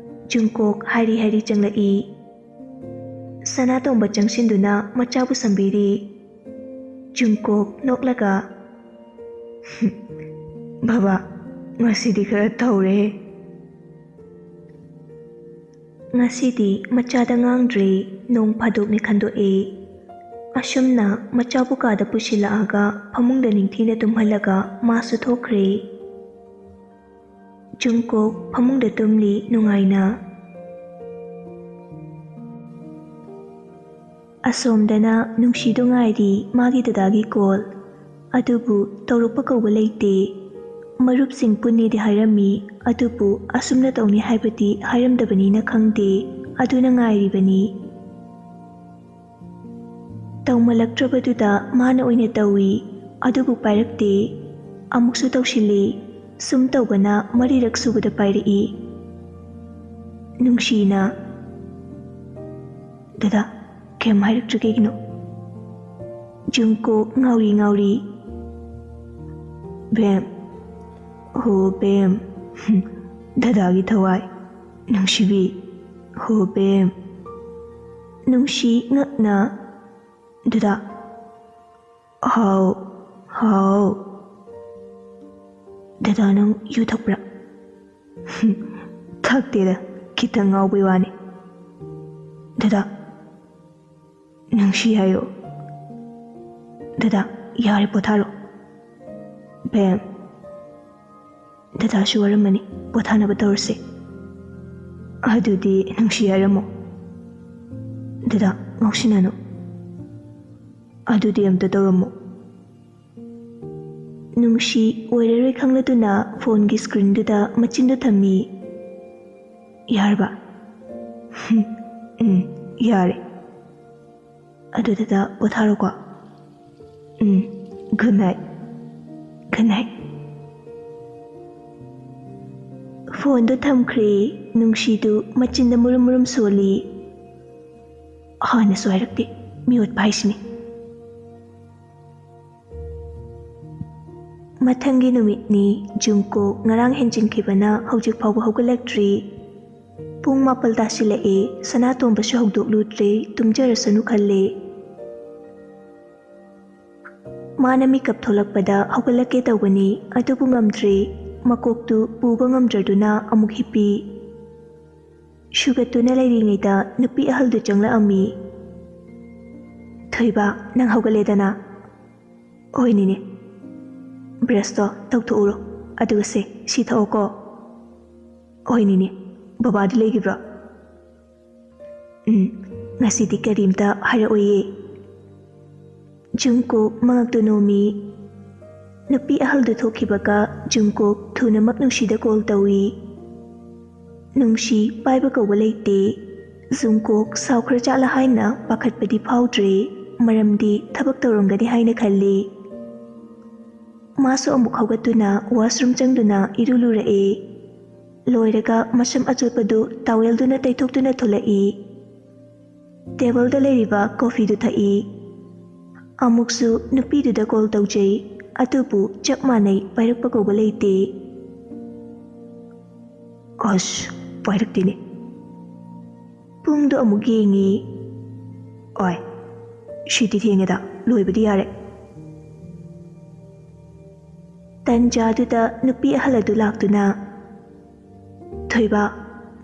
ꯖꯨꯡꯀꯣꯛ ꯍꯥꯏꯔꯤ ꯍꯥꯏꯔꯤ ꯆꯪꯂꯛꯏ꯫ ꯁꯅꯥꯇꯣꯝꯕ ꯆꯪꯁꯤꯟꯗꯨꯅ ꯃꯆꯥꯕꯨ ꯁꯝꯕꯤꯔꯤ꯫ ꯖꯨꯡꯀꯣꯛ ꯅꯣꯛꯂꯒ, "ꯕꯕꯥ, ꯉꯁꯤꯗꯤ ꯈꯔ ꯇꯧꯔꯦ꯫" ꯉꯁꯤꯗꯤ ꯃꯆꯥꯗ ꯉꯥꯡꯗ꯭ꯔꯦ, ꯅꯣꯡ ꯐꯥꯗꯣꯛꯅꯤ ꯈꯟꯗꯣꯛꯑꯦ꯫ ꯑꯁꯨꯝꯅ ꯃꯆꯥꯕꯨ ꯀꯥꯗ ꯄꯨꯁꯤꯜꯂꯛꯑꯒ ꯐꯃꯨꯡꯗ ꯅꯤꯡꯊꯤꯅ ꯇꯨꯝꯍꯜꯂꯒ ꯃꯥꯁꯨ ꯊꯣꯛꯈ꯭ꯔꯦ꯫ ꯖꯨꯡꯀꯣꯛ ꯐꯃꯨꯡꯗ ꯇꯨꯝꯂꯤ ꯅꯨꯡꯉꯥꯏꯅ꯫ ꯑꯁꯣꯝꯗꯅ ꯅꯨꯡꯁꯤꯗꯨ ꯉꯥꯏꯔꯤ ꯃꯥꯒꯤ ꯗꯗꯥꯒꯤ ꯀꯣꯜ꯫ ꯑꯗꯨꯕꯨ ꯇꯧꯔꯛꯄ ꯀꯧꯕ ꯂꯩꯇꯦ꯫ ꯃꯔꯨꯞꯁꯤꯡ ꯄꯨꯟꯅꯤꯗꯤ ꯍꯥꯏꯔꯝꯃꯤ, ꯑꯗꯨꯕꯨ ꯑꯁꯨꯝꯅ ꯇꯧꯅꯤ ꯍꯥꯏꯕꯗꯤ ꯍꯥꯏꯔꯝꯗꯕꯅꯤꯅ ꯈꯪꯗꯦ꯫ ꯑꯗꯨꯅ ꯉꯥꯏꯔꯤꯕꯅꯤ꯫ ꯇꯧꯃꯜꯂꯛꯇ꯭ꯔꯕꯗꯨꯗ ꯃꯥꯅ ꯑꯣꯏꯅ ꯇꯧꯏ, ꯑꯗꯨꯕꯨ ꯄꯥꯏꯔꯛꯇꯦ꯫ ꯑꯃꯨꯛꯁꯨ ꯇꯧꯁꯤꯜꯂꯤ꯫ ꯁꯨꯝ ꯇꯧꯕꯅ ꯃꯔꯤꯔꯛ ꯁꯨꯕꯗ ꯄꯥꯏꯔꯛꯏ꯫ ꯅꯨꯡꯁꯤꯅ, "ꯗꯗꯥ, ꯀꯩꯝ ꯍꯥꯏꯔꯛꯇ꯭ꯔꯤ ꯀꯩꯒꯤꯅꯣ?" ꯖꯨꯡꯀꯣꯛ ꯉꯥꯎꯔꯤ ꯉꯥꯎꯔꯤ, "ꯕꯦꯝ, ꯍꯣ ꯕꯦꯝ, ꯍꯨꯝ, ꯗꯗꯥꯒꯤ ꯊꯋꯥꯏ, ꯅꯨꯡꯁꯤꯕꯤ, ꯍꯣ ꯕꯦꯝ꯫" ꯅꯨꯡꯁꯤ ꯉꯛꯅ, "ꯗꯗꯥ, ꯍꯥꯎ, ꯍꯥꯎ꯫ ꯗꯗꯥ, ꯅꯪ ꯌꯨ ꯊꯛꯄ꯭ꯔꯥ?" "ꯊꯛꯇꯦꯗ, ꯈꯤꯇꯪ ꯉꯥꯎꯕꯩ ꯋꯥꯅꯤ꯫" "ꯗꯗꯥ, ꯅꯨꯡꯁꯤ ꯍꯥꯏꯌꯣ꯫" "ꯗꯗꯥ, ꯌꯥꯔꯦ, ꯄꯣꯊꯥꯔꯣ꯫" "ꯕꯦꯝ, ꯗꯗꯥꯁꯨ ꯋꯥꯔꯝꯃꯅꯤ, ꯄꯣꯊꯥꯅꯕ ꯇꯧꯔꯁꯦ꯫" "ꯑꯗꯨꯗꯤ ꯅꯨꯡꯁꯤ ꯍꯥꯏꯔꯝꯃꯣ꯫" "ꯗꯗꯥ, ꯉꯥꯎꯁꯤꯟꯅꯅꯨ꯫" "ꯑꯗꯨꯗꯤ ꯑꯝꯇ ꯇꯧꯔꯝꯃꯣ꯫" ꯅꯨꯡꯁꯤ ꯑꯣꯏꯔꯔꯣꯏ ꯈꯪꯂꯗꯨꯅ ꯐꯣꯟꯒꯤ ꯁ꯭ꯀ꯭ꯔꯤꯟꯗꯨꯗ ꯃꯆꯤꯟꯗꯨ ꯊꯝꯃꯤ꯫ "ꯌꯥꯔꯕ?" "ꯎꯝ, ꯌꯥꯔꯦ, ꯑꯗꯨꯗ ꯄꯣꯊꯥꯔꯣꯀꯣ꯫ ꯎꯝ, good night꯫ Good night꯫ ꯐꯣꯟꯗꯣ ꯊꯝꯈ꯭ꯔꯦ꯫ ꯅꯨꯡꯁꯤꯗꯨ ꯃꯆꯤꯟꯗ ꯃꯨꯔꯨꯝ ꯃꯨꯔꯨꯝ ꯁꯣꯜꯂꯤ꯫ ꯍꯥꯟꯅꯁꯨ ꯍꯥꯏꯔꯛꯇꯦ, ꯃꯤꯑꯣꯠꯄ ꯍꯥꯏꯁꯤꯅꯤ꯫ ꯃꯊꯪꯒꯤ ꯅꯨꯃꯤꯠꯅꯤ꯫ ꯖꯨꯡꯀꯣꯛ ꯉꯔꯥꯡ ꯍꯦꯟꯖꯤꯟꯈꯤꯕꯅ ꯍꯧꯖꯤꯛ ꯐꯥꯎꯕ ꯍꯧꯒꯠꯂꯛꯇ꯭ꯔꯤ꯫ ꯄꯨꯡ ꯃꯥꯄꯜ ꯇꯥꯁꯤꯜꯂꯛꯑꯦ꯫ ꯁꯅꯥꯇꯣꯝꯕꯁꯨ ꯍꯧꯗꯣꯛꯂꯨꯗ꯭ꯔꯦ꯫ ꯇꯨꯝꯖꯔꯁꯅꯨ ꯈꯜꯂꯦ꯫ ꯃꯥꯅ ꯃꯤꯀꯞ ꯊꯣꯛꯂꯛꯄꯗ ꯍꯧꯒꯠꯂꯛꯀꯦ ꯇꯧꯕꯅꯤ, ꯑꯗꯨꯕꯨ ꯉꯝꯗ꯭ꯔꯦ꯫ ꯃꯀꯣꯛꯇꯨ ꯄꯨꯕ ꯉꯝꯗ꯭ꯔꯗꯨꯅ ꯑꯃꯨꯛ ꯍꯤꯞꯄꯤ꯫ ꯁꯨꯒꯠꯇꯨꯅ ꯂꯩꯔꯤꯉꯩꯗ ꯅꯨꯄꯤ ꯑꯍꯜꯗꯨ ꯆꯪꯂꯛꯑꯝꯃꯤ꯫ "ꯊꯣꯏꯕ, ꯅꯪ ꯍꯧꯒꯠꯂꯦꯗꯅ?" "ꯍꯣꯏ ꯅꯦꯅꯦ꯫ ꯕ꯭ꯔꯁꯇꯣ ꯇꯧꯊꯣꯛꯎꯔꯣ, ꯑꯗꯨꯒ ꯁꯦ, ꯁꯤ ꯊꯛꯑꯣꯀꯣ꯫" "ꯍꯣꯏ ꯅꯦꯅꯦ꯫ ꯕꯕꯥꯗꯤ ꯂꯩꯈꯤꯕ꯭ꯔꯣ?" "ꯎꯝ, ꯉꯁꯤꯗꯤ ꯀꯔꯤꯝꯇ ꯍꯥꯏꯔꯛꯑꯣꯏꯌꯦ꯫" ꯖꯨꯡꯀꯣꯛ ꯃꯉꯛꯇꯨ ꯅꯣꯝꯃꯤ꯫ ꯅꯨꯄꯤ ꯑꯍꯜꯗꯨ ꯊꯣꯛꯈꯤꯕꯒ ꯖꯨꯡꯀꯣꯛ ꯊꯨꯅꯃꯛ ꯅꯨꯡꯁꯤꯗ ꯀꯣꯜ ꯇꯧꯏ꯫ ꯅꯨꯡꯁꯤ ꯄꯥꯏꯕ ꯀꯧꯕ ꯂꯩꯇꯦ꯫ ꯖꯨꯡꯀꯣꯛ ꯁꯥꯎꯈ꯭ꯔꯖꯥꯠꯂ ꯍꯥꯏꯅ ꯄꯥꯈꯠꯄꯗꯤ ꯐꯥꯎꯗ꯭ꯔꯦ, ꯃꯔꯝꯗꯤ ꯊꯕꯛ ꯇꯧꯔꯝꯒꯅꯤ ꯍꯥꯏꯅ ꯈꯜꯂꯤ꯫ ꯃꯥꯁꯨ ꯑꯃꯨꯛ ꯍꯧꯒꯠꯇꯨꯅ washroom ꯆꯪꯗꯨꯅ ꯏꯔꯨ ꯂꯨꯔꯛꯑꯦ꯫ ꯂꯣꯏꯔꯒ ꯃꯁꯝ ꯑꯆꯣꯠꯄꯗꯨ towelꯗꯨꯅ ꯇꯩꯊꯣꯛꯇꯨꯅ ꯊꯣꯛꯂꯛꯏ꯫ ꯇꯦꯕꯜꯗ ꯂꯩꯔꯤꯕ coffeeꯗꯨ ꯊꯛꯏ꯫ ꯑꯃꯨꯛꯁꯨ ꯅꯨꯄꯤꯗꯨꯗ ꯀꯣꯜ ꯇꯧꯖꯩ, ꯑꯗꯨꯕꯨ ꯆꯞ ꯃꯥꯟꯅꯩ, ꯄꯥꯏꯔꯛꯄ ꯀꯧꯕ ꯂꯩꯇꯦ꯫ ꯑꯁ, ꯄꯥꯏꯔꯛꯇꯦꯅꯦ꯫ ꯄꯨꯡꯗꯣ ꯑꯃꯨꯛ ꯌꯦꯡꯉꯤ꯫ ꯑꯣꯏ, ꯁꯤꯗꯤ ꯊꯦꯡꯉꯦꯗ, ꯂꯣꯏꯕꯗꯤ ꯌꯥꯔꯦ꯫ ꯇꯟꯖꯥꯗꯨꯗ ꯅꯨꯄꯤ ꯑꯍꯜ ꯑꯗꯨ ꯂꯥꯛꯇꯨꯅ, "ꯊꯣꯏꯕ,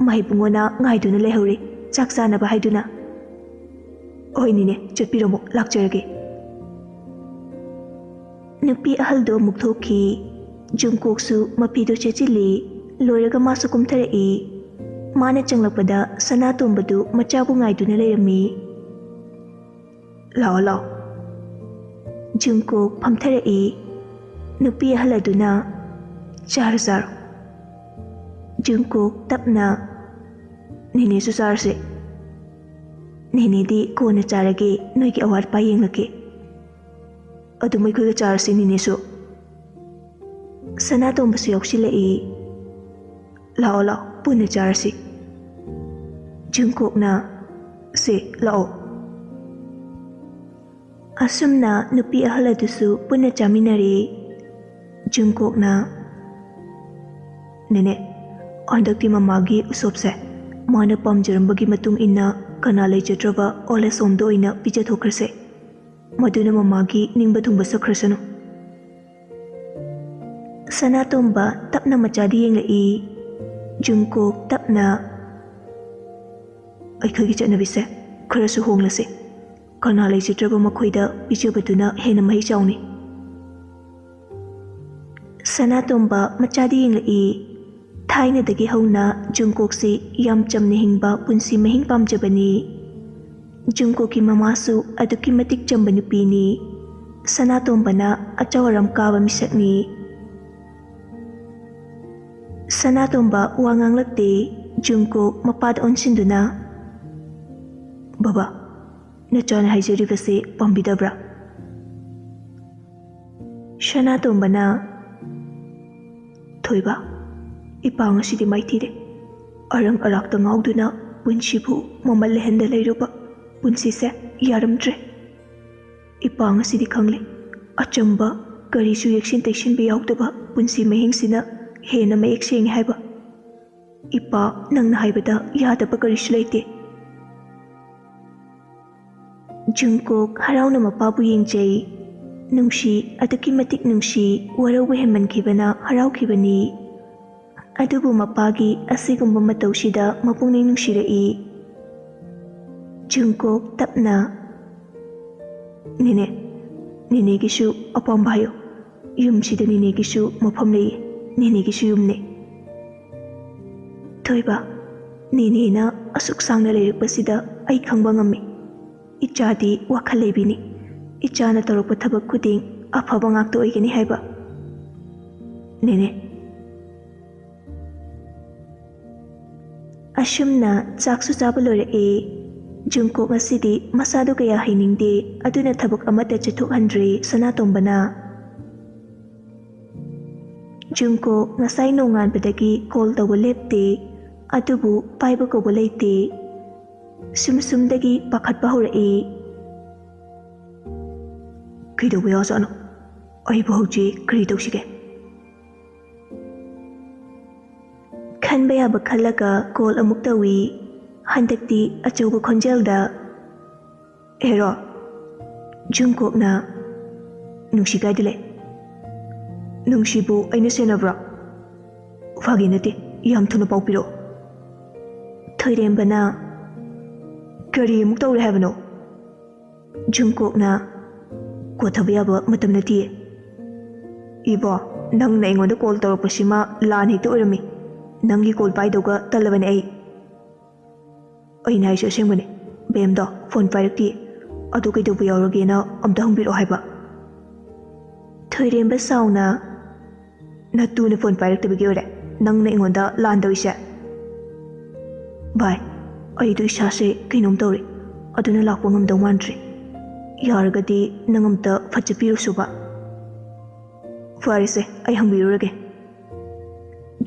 ꯃꯍꯩꯕꯨꯡꯉꯣꯅ ꯉꯥꯏꯗꯨꯅ ꯂꯩꯍꯧꯔꯤ, ꯆꯥꯛ ꯆꯥꯅꯕ ꯍꯥꯏꯗꯨꯅ꯫" "ꯍꯣꯏ ꯅꯦꯅꯦ, ꯆꯠꯄꯤꯔꯝꯃꯣ, ꯂꯥꯛꯆꯔꯒꯦ꯫" ꯅꯨꯄꯤ ꯑꯍꯜꯗꯣ ꯑꯃꯨꯛ ꯊꯣꯛꯈꯤ꯫ ꯖꯨꯡꯀꯣꯛꯁꯨ ꯃꯐꯤꯗꯣ ꯁꯦꯠꯆꯤꯜꯂꯤ꯫ ꯂꯣꯏꯔꯒ ꯃꯥꯁꯨ ꯀꯨꯝꯊꯔꯛꯏ꯫ ꯃꯥꯅ ꯆꯪꯂꯛꯄꯗ ꯁꯅꯥꯇꯣꯝꯕꯗꯨ ꯃꯆꯥꯕꯨ ꯉꯥꯏꯗꯨꯅ ꯂꯩꯔꯝꯃꯤ꯫ "ꯂꯥꯛꯑꯣ, ꯂꯥꯛꯑꯣ꯫" ꯖꯨꯡꯀꯣꯛ ꯐꯝꯊꯔꯛꯏ꯫ ꯅꯨꯄꯤ ꯑꯍꯜ ꯑꯗꯨꯅ, "ꯆꯥꯔꯣ, ꯆꯥꯔꯣ꯫" ꯖꯨꯡꯀꯣꯛ ꯇꯞꯅ, "ꯅꯦꯅꯦꯁꯨ ꯆꯥꯔꯁꯦ꯫" "ꯅꯦꯅꯦꯗꯤ ꯀꯣꯟꯅ ꯆꯥꯔꯒꯦ, ꯅꯣꯏꯒꯤ ꯑꯋꯥꯠ ꯑꯄꯥ ꯌꯦꯡꯂꯒꯦ꯫ ꯑꯗꯨꯝ ꯑꯩꯈꯣꯏꯒ ꯆꯥꯔꯁꯤ ꯅꯦꯅꯦꯁꯨ꯫" ꯁꯅꯥꯇꯣꯝꯕꯁꯨ ꯌꯥꯎꯁꯤꯜꯂꯛꯏ꯫ "ꯂꯥꯛꯑꯣ ꯂꯥꯛꯑꯣ, ꯄꯨꯟꯅ ꯆꯥꯔꯁꯤ꯫" ꯖꯨꯡꯀꯣꯛꯅ, "ꯁꯦ ꯂꯥꯛꯑꯣ꯫" ꯑꯁꯨꯝꯅ ꯅꯨꯄꯤ ꯑꯍꯜ ꯑꯗꯨꯁꯨ ꯄꯨꯟꯅ ꯆꯥꯃꯤꯟꯅꯔꯦ꯫ ꯖꯨꯡꯀꯣꯛꯅ, "ꯅꯦꯅꯦ, ꯍꯟꯗꯛꯇꯤ ꯃꯃꯥꯒꯤ ꯎꯁꯣꯞꯁꯦ ꯃꯥꯅ ꯄꯥꯝꯖꯔꯝꯕꯒꯤ ꯃꯇꯨꯡ ꯏꯟꯅ ꯀꯅꯥ ꯂꯩꯖꯗ꯭ꯔꯕ ꯑꯣꯜ ꯑꯦꯖ ꯍꯣꯝꯗ ꯑꯣꯏꯅ ꯄꯤꯖꯊꯣꯛꯈ꯭ꯔꯁꯦ꯫ ꯃꯗꯨꯅ ꯃꯃꯥꯒꯤ ꯅꯤꯡꯕ ꯊꯨꯡꯕ ꯁꯛꯈ꯭ꯔꯁꯅꯨ꯫" ꯁꯅꯥꯇꯣꯝꯕ ꯇꯞꯅ ꯃꯆꯥꯗ ꯌꯦꯡꯂꯛꯏ꯫ ꯖꯨꯡꯀꯣꯛ ꯇꯞꯅ, "ꯑꯩꯈꯣꯏꯒꯤ ꯆꯠꯅꯕꯤꯁꯦ ꯈꯔꯁꯨ ꯍꯣꯡꯂꯁꯦ꯫ ꯀꯅꯥ ꯂꯩꯖꯗ꯭ꯔꯕ ꯃꯈꯣꯏꯗ ꯄꯤꯖꯕꯗꯨꯅ ꯍꯦꯟꯅ ꯃꯍꯩ ꯆꯥꯎꯅꯤ꯫" ꯁꯅꯥꯇꯣꯝꯕ ꯃꯆꯥꯗ ꯌꯦꯡꯂꯛꯏ꯫ ꯊꯥꯏꯅꯗꯒꯤ ꯍꯧꯅ ꯖꯨꯡꯀꯣꯛꯁꯤ ꯌꯥꯝ ꯆꯝꯅ ꯍꯤꯡꯕ ꯄꯨꯟꯁꯤ ꯃꯍꯤꯡ ꯄꯥꯝꯖꯕꯅꯤ꯫ ꯖꯨꯡꯀꯣꯛꯀꯤ ꯃꯃꯥꯁꯨ ꯑꯗꯨꯛꯀꯤ ꯃꯇꯤꯛ ꯆꯝꯕ ꯅꯨꯄꯤꯅꯤ꯫ ꯁꯅꯥꯇꯣꯝꯕꯅ ꯑꯆꯧ ꯑꯔꯝ ꯀꯥꯕ ꯃꯤꯁꯛꯅꯤ꯫ ꯁꯅꯥꯇꯣꯝꯕ ꯋꯥ ꯉꯥꯡꯂꯛꯇꯦ꯫ ꯖꯨꯡꯀꯣꯛ ꯃꯄꯥꯗ ꯑꯣꯟꯁꯤꯟꯗꯨꯅ, "ꯕꯕꯥ, ꯅꯆꯥꯅ ꯍꯥꯏꯖꯔꯤꯕꯁꯦ ꯄꯥꯝꯕꯤꯗꯕ꯭ꯔꯥ?" ꯁꯅꯥꯇꯣꯝꯕꯅ, "ꯊꯣꯏꯕ, ꯏꯄꯥ ꯉꯁꯤꯗꯤ ꯃꯥꯏꯊꯤꯔꯦ꯫ ꯑꯔꯪ ꯑꯔꯥꯛꯇ ꯉꯥꯎꯗꯨꯅ ꯄꯨꯟꯁꯤꯕꯨ ꯃꯃꯜ ꯂꯩꯍꯟꯗ ꯂꯩꯔꯨꯕ ꯄꯨꯟꯁꯤꯁꯦ ꯌꯥꯔꯝꯗ꯭ꯔꯦ꯫ ꯏꯄꯥ ꯉꯁꯤꯗꯤ ꯈꯪꯂꯦ, ꯑꯆꯝꯕ, ꯀꯔꯤꯁꯨ ꯌꯦꯛꯁꯤꯟ ꯇꯩꯁꯤꯟꯕ ꯌꯥꯎꯗꯕ ꯄꯨꯟꯁꯤ ꯃꯍꯤꯡꯁꯤꯅ ꯍꯦꯟꯅ ꯃꯌꯦꯛ ꯁꯦꯡꯉꯤ ꯍꯥꯏꯕ꯫ ꯏꯄꯥ, ꯅꯪꯅ ꯍꯥꯏꯕꯗ ꯌꯥꯗꯕ ꯀꯔꯤꯁꯨ ꯂꯩꯇꯦ꯫" ꯖꯨꯡꯀꯣꯛ ꯍꯔꯥꯎꯅ ꯃꯄꯥꯕꯨ ꯌꯦꯡꯖꯩ꯫ ꯅꯨꯡꯁꯤ, ꯑꯗꯨꯛꯀꯤ ꯃꯇꯤꯛ ꯅꯨꯡꯁꯤ, ꯋꯥꯔꯧꯕ ꯍꯦꯟꯃꯟꯈꯤꯕꯅ ꯍꯔꯥꯎꯈꯤꯕꯅꯤ꯫ ꯑꯗꯨꯕꯨ ꯃꯄꯥꯒꯤ ꯑꯁꯤꯒꯨꯝꯕ ꯃꯇꯧꯁꯤꯗ ꯃꯄꯨꯛꯅꯤꯡ ꯅꯨꯡꯁꯤꯔꯛꯏ꯫ ꯖꯨꯡꯀꯣꯛ ꯇꯞꯅ, "ꯅꯦꯅꯦ, ꯅꯦꯅꯦꯒꯤꯁꯨ ꯑꯄꯥꯝꯕ ꯍꯥꯏꯌꯨ꯫ ꯌꯨꯝꯁꯤꯗ ꯅꯦꯅꯦꯒꯤꯁꯨ ꯃꯐꯝ ꯂꯩꯌꯦ, ꯅꯦꯅꯦꯒꯤꯁꯨ ꯌꯨꯝꯅꯦ꯫" "ꯊꯣꯏꯕ, ꯅꯦꯅꯦꯅ ꯑꯁꯨꯛ ꯁꯥꯡꯅ ꯂꯩꯔꯛꯄꯁꯤꯗ ꯑꯩ ꯈꯪꯕ ꯉꯝꯃꯤ꯫ ꯏꯆꯥꯗꯤ ꯋꯥꯈꯜ ꯂꯩꯕꯤꯅꯤ꯫ ꯏꯆꯥꯅ ꯇꯧꯔꯛꯄ ꯊꯕꯛ ꯈꯨꯗꯤꯡ ꯑꯐꯕ ꯉꯥꯛꯇ ꯑꯣꯏꯒꯅꯤ ꯍꯥꯏꯕ꯫ ꯅꯦꯅꯦ꯫" ꯑꯁꯨꯝꯅ ꯆꯥꯛꯁꯨ ꯆꯥꯕ ꯂꯣꯏꯔꯛꯑꯦ꯫ ꯖꯨꯡꯀꯣꯛ ꯉꯁꯤꯗꯤ ꯃꯁꯥꯗꯨ ꯀꯌꯥ ꯍꯩꯅꯤꯡꯗꯦ, ꯑꯗꯨꯅ ꯊꯕꯛ ꯑꯃꯠꯇ ꯆꯠꯊꯣꯛꯍꯟꯗ꯭ꯔꯦ ꯁꯅꯥꯇꯣꯝꯕꯅ꯫ ꯖꯨꯡꯀꯣꯛ ꯉꯁꯥꯏ ꯅꯣꯡꯉꯥꯟꯕꯗꯒꯤ ꯀꯣꯜ ꯇꯧꯕ ꯂꯦꯞꯇꯦ, ꯑꯗꯨꯕꯨ ꯄꯥꯏꯕ ꯀꯧꯕ ꯂꯩꯇꯦ꯫ ꯁꯨꯝ ꯁꯨꯝꯗꯒꯤ ꯄꯥꯈꯠꯄ ꯍꯧꯔꯛꯏ꯫ ꯀꯩꯗꯧꯕ ꯌꯥꯎꯖꯥꯠꯅꯣ? ꯑꯩꯕꯨ ꯍꯧꯖꯤꯛ ꯀꯔꯤ ꯇꯧꯁꯤꯒꯦ? ꯈꯟꯕ ꯌꯥꯕ ꯈꯜꯂꯒ ꯀꯣꯜ ꯑꯃꯨꯛ ꯇꯧꯏ꯫ ꯍꯟꯗꯛꯇꯤ ꯑꯆꯧꯕ ꯈꯣꯟꯖꯦꯜꯗ, "ꯍꯦꯔꯣ, ꯖꯨꯡꯀꯣꯛꯅ ꯅꯨꯡꯁꯤ ꯀꯥꯏꯗ ꯂꯩ? ꯅꯨꯡꯁꯤꯕꯨ ꯑꯩꯅ ꯁꯦꯟꯅꯕ꯭ꯔꯣ? ꯐꯥꯒꯤ ꯅꯠꯇꯦ, ꯌꯥꯝ ꯊꯨꯅ ꯄꯥꯎ ꯄꯤꯔꯛꯑꯣ꯫" ꯊꯣꯏꯔꯦꯝꯕꯅ, "ꯀꯔꯤ ꯑꯃꯨꯛ ꯇꯧꯔꯦ ꯍꯥꯏꯕꯅꯣ?" ꯖꯨꯡꯀꯣꯛꯅ, "ꯀꯣꯊꯕ ꯌꯥꯕ ꯃꯇꯝ ꯅꯠꯇꯤꯌꯦ꯫" "ꯏꯕꯣ, ꯅꯪꯅ ꯑꯩꯉꯣꯟꯗ ꯀꯣꯜ ꯇꯧꯔꯛꯄꯁꯤꯃ ꯂꯥꯟ ꯍꯦꯛꯇ ꯑꯣꯏꯔꯝꯃꯤ꯫ ꯅꯪꯒꯤ ꯀꯣꯜ ꯄꯥꯏꯗꯧꯒ ꯇꯜꯂꯕꯅꯦ ꯑꯩ꯫" "ꯑꯩꯅ ꯍꯥꯏꯁꯦ ꯑꯁꯦꯡꯕꯅꯦ꯫ ꯕꯦꯝꯗꯣ ꯐꯣꯟ ꯄꯥꯏꯔꯛꯇꯤꯌꯦ꯫ ꯑꯗꯨ ꯀꯩꯗꯧꯕ ꯌꯥꯎꯔꯒꯦꯅ ꯑꯝꯇ ꯍꯪꯕꯤꯔꯛꯑꯣ ꯍꯥꯏꯕ꯫" ꯊꯣꯏꯔꯦꯝꯕ ꯁꯥꯎꯅ, "ꯅꯇꯨꯅ ꯐꯣꯟ ꯄꯥꯏꯔꯛꯇꯕꯒꯤ ꯑꯣꯏꯔꯦ ꯅꯪꯅ ꯑꯩꯉꯣꯟꯗ ꯂꯥꯟ ꯇꯧꯔꯤꯁꯦ?" "ꯚꯥꯏ, ꯑꯩꯗꯣ ꯏꯁꯥꯁꯦ ꯀꯩꯅꯣꯝ ꯇꯧꯔꯦ, ꯑꯗꯨꯅ ꯂꯥꯛꯄ ꯉꯝꯗꯧ ꯃꯥꯟꯗ꯭ꯔꯦ꯫ ꯌꯥꯔꯒꯗꯤ ꯅꯪ ꯑꯝꯇ ꯐꯠ ꯆꯠꯄꯤꯔꯨꯁꯣꯕ꯫" "ꯐꯔꯦꯁꯦ, ꯑꯩ ꯍꯪꯕꯤꯔꯨꯔꯒꯦ꯫"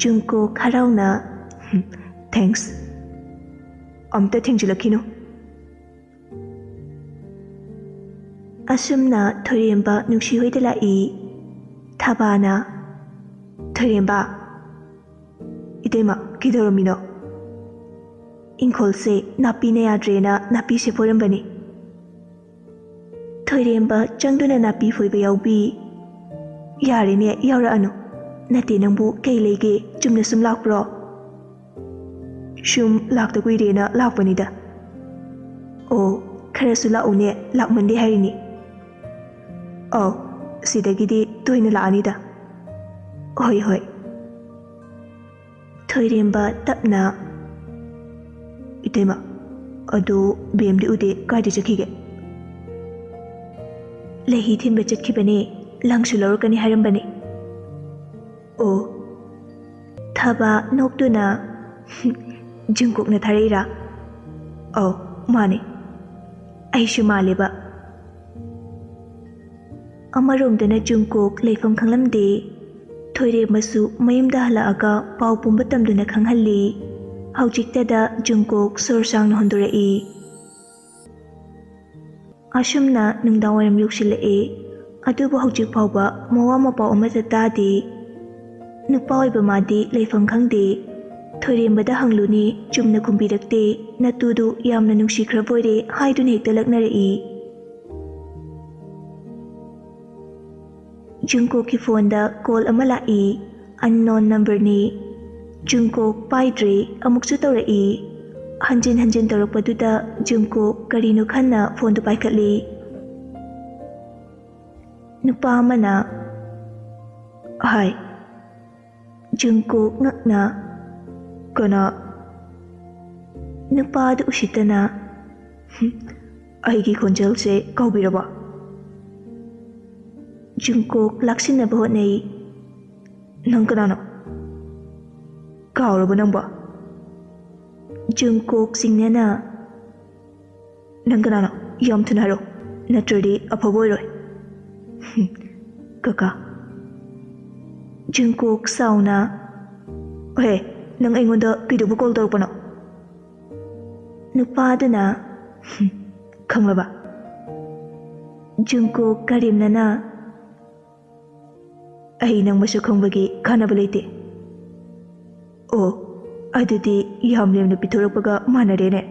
ꯖꯨꯡꯀꯣꯛ ꯍꯔꯥꯎꯅ, "ꯊꯦꯡꯛꯁ꯫ ꯑꯝꯇ ꯊꯦꯡꯖꯤꯜꯂꯛꯈꯤꯅꯨ꯫" ꯑꯁꯨꯝꯅ ꯊꯣꯏꯔꯦꯝꯕ ꯅꯨꯡꯁꯤꯍꯣꯏꯗ ꯂꯥꯛꯏ꯫ ꯊꯕꯥꯅ, "ꯊꯣꯏꯔꯦꯝꯕ꯫" "ꯏꯇꯩꯃ, ꯀꯩꯗꯧꯔꯝꯃꯤꯅꯣ?" "ꯏꯪꯈꯣꯜꯁꯦ ꯅꯥꯄꯤꯅ ꯌꯥꯗ꯭ꯔꯦꯅ ꯅꯥꯄꯤꯁꯦ ꯐꯣꯏꯔꯝꯕꯅꯤ꯫" ꯊꯣꯏꯔꯦꯝꯕ ꯆꯪꯗꯨꯅ ꯅꯥꯄꯤ ꯐꯣꯏꯕ ꯌꯥꯎꯕꯤ꯫ "ꯌꯥꯔꯦꯅꯦ, ꯌꯥꯎꯔꯛꯑꯅꯨ꯫ ꯅꯠꯇꯦ, ꯅꯪꯕꯨ ꯀꯩ ꯂꯩꯒꯦ? ꯆꯨꯝꯅ ꯁꯨꯝ ꯂꯥꯛꯄ꯭ꯔꯣ?" "ꯁꯨꯝ ꯂꯥꯛꯇ ꯀꯨꯏꯔꯦꯅ ꯂꯥꯛꯄꯅꯤꯗ꯫" "ꯑꯣ, ꯈꯔꯁꯨ ꯂꯥꯛꯎꯅꯦ, ꯂꯥꯛꯃꯟꯗꯦ ꯍꯥꯏꯔꯤꯅꯤ꯫" "ꯑꯧ, ꯁꯤꯗꯒꯤꯗꯤ ꯇꯣꯏꯅ ꯂꯥꯛꯑꯅꯤꯗ꯫" "ꯍꯣꯏ, ꯍꯣꯏ꯫" ꯊꯣꯏꯔꯦꯝꯕ ꯇꯞꯅ, "ꯏꯇꯩꯃ, ꯑꯗꯨ ꯕꯦꯝꯗꯤ ꯎꯗꯦ, ꯀꯥꯏꯗ ꯆꯠꯈꯤꯒꯦ?" "ꯂꯩꯍꯤ ꯊꯤꯟꯕ ꯆꯠꯈꯤꯕꯅꯦ, ꯂꯪꯁꯨ ꯂꯧꯔꯛꯀꯅꯤ ꯍꯥꯏꯔꯝꯕꯅꯦ꯫" "ꯑꯣ꯫" ꯊꯕꯥ ꯅꯣꯛꯇꯨꯅ, "ꯖꯨꯡꯀꯣꯛꯅ ꯊꯥꯔꯛꯏꯔꯥ?" "ꯑꯧ, "ꯃꯥꯅꯦ, ꯑꯩꯁꯨ ꯃꯥꯜꯂꯦꯕ꯫" ꯑꯃꯔꯣꯝꯗꯅ ꯖꯨꯡꯀꯣꯛ ꯂꯩꯐꯝ ꯈꯪꯂꯝꯗꯦ꯫ ꯊꯣꯏꯔꯦꯝꯕꯁꯨ ꯃꯌꯨꯝꯗ ꯍꯜꯂꯛꯑꯒ ꯄꯥꯎ ꯄꯨꯝꯕ ꯇꯝꯗꯨꯅ ꯈꯪꯍꯜꯂꯤ꯫ ꯍꯧꯖꯤꯛꯇꯗ ꯖꯨꯡꯀꯣꯛ ꯁꯣꯔ ꯁꯥꯡꯅ ꯍꯣꯟꯗꯣꯔꯛꯏ꯫ ꯑꯁꯨꯝꯅ ꯅꯨꯡꯗꯥꯡꯋꯥꯏꯔꯝ ꯌꯧꯁꯤꯜꯂꯛꯑꯦ, ꯑꯗꯨꯕꯨ ꯍꯧꯖꯤꯛ ꯐꯥꯎꯕ ꯃꯋꯥ ꯃꯄꯥꯎ ꯑꯃꯠꯇ ꯇꯥꯗꯦ꯫ ꯅꯨꯄꯥ ꯑꯣꯏꯕ ꯃꯥꯗꯤ ꯂꯩꯐꯝ ꯈꯪꯗꯦ꯫ ꯊꯣꯏꯔꯦꯝꯕꯗ ꯍꯪꯂꯨꯅꯤ, ꯆꯨꯝꯅ ꯈꯨꯝꯕꯤꯔꯛꯇꯦ꯫ ꯅꯇꯨꯗꯨ ꯌꯥꯝꯅ ꯅꯨꯡꯁꯤꯈ꯭ꯔꯕꯣꯏꯔꯦ ꯍꯥꯏꯗꯨꯅ ꯍꯦꯛꯇ ꯂꯛꯅꯔꯛꯏ꯫ ꯖꯨꯡꯀꯣꯛꯀꯤ ꯐꯣꯟꯗ ꯀꯣꯜ ꯑꯃ ꯂꯥꯛꯏ꯫ ꯑꯟꯅꯣꯟ ꯅꯝꯕꯔꯅꯤ꯫ ꯖꯨꯡꯀꯣꯛ ꯄꯥꯏꯗ꯭ꯔꯦ, ꯑꯃꯨꯛꯁꯨ ꯇꯧꯔꯛꯏ꯫ ꯍꯟꯖꯤꯟ ꯍꯟꯖꯤꯟ ꯇꯧꯔꯛꯄꯗꯨꯗ ꯖꯨꯡꯀꯣꯛ ꯀꯔꯤꯅꯣ ꯈꯟꯅ ꯐꯣꯟꯗꯨ ꯄꯥꯏꯈꯠꯂꯤ꯫ ꯅꯨꯄꯥ ꯑꯃꯅ, "ꯍꯥꯏ꯫" ꯖꯨꯡꯀꯣꯛ ꯉꯛꯅ, "ꯀꯅꯥ?" ꯅꯨꯄꯥꯗꯨ ꯎꯁꯤꯠꯇꯅ, "ꯍꯨꯝ, ꯑꯩꯒꯤ ꯈꯣꯟꯖꯦꯜꯁꯦ ꯀꯥꯎꯕꯤꯔꯕ?" ꯖꯨꯡꯀꯣꯛ ꯂꯥꯛꯁꯤꯟꯅꯕ ꯍꯣꯠꯅꯩ꯫ "ꯅꯪ ꯀꯅꯥꯅꯣ? ꯀꯥꯎꯔꯕ ꯅꯪꯕꯣ?" ꯖꯨꯡꯀꯣꯛ ꯆꯤꯡꯅꯅ, "ꯅꯪ ꯀꯅꯥꯅꯣ? ꯌꯥꯝ ꯊꯨꯅ ꯍꯥꯏꯔꯛꯑꯣ, ꯅꯠꯇ꯭ꯔꯗꯤ ꯑꯐꯕ ꯑꯣꯏꯔꯣꯏ꯫" "ꯀꯀꯥ꯫" ꯖꯨꯡꯀꯣꯛ ꯁꯥꯎꯅ, "ꯍꯦ, ꯅꯪ ꯑꯩꯉꯣꯟꯗ ꯀꯩꯗꯧꯕ ꯀꯣꯜ ꯇꯧꯔꯛꯄꯅꯣ?" ꯅꯨꯄꯥꯗꯨꯅ, "ꯈꯪꯂꯕ?" ꯖꯨꯡꯀꯣꯛ ꯀꯔꯦꯝꯅꯅ, "ꯑꯩ ꯅꯪ ꯃꯁꯛ ꯈꯪꯕꯒꯤ ꯀꯥꯟꯅꯕ ꯂꯩꯇꯦ꯫" "ꯑꯣ, ꯑꯗꯨꯗꯤ ꯌꯥꯝ ꯂꯦꯝꯅ ꯄꯤꯊꯣꯔꯛꯄꯒ ꯃꯥꯟꯅꯔꯦꯅꯦ꯫"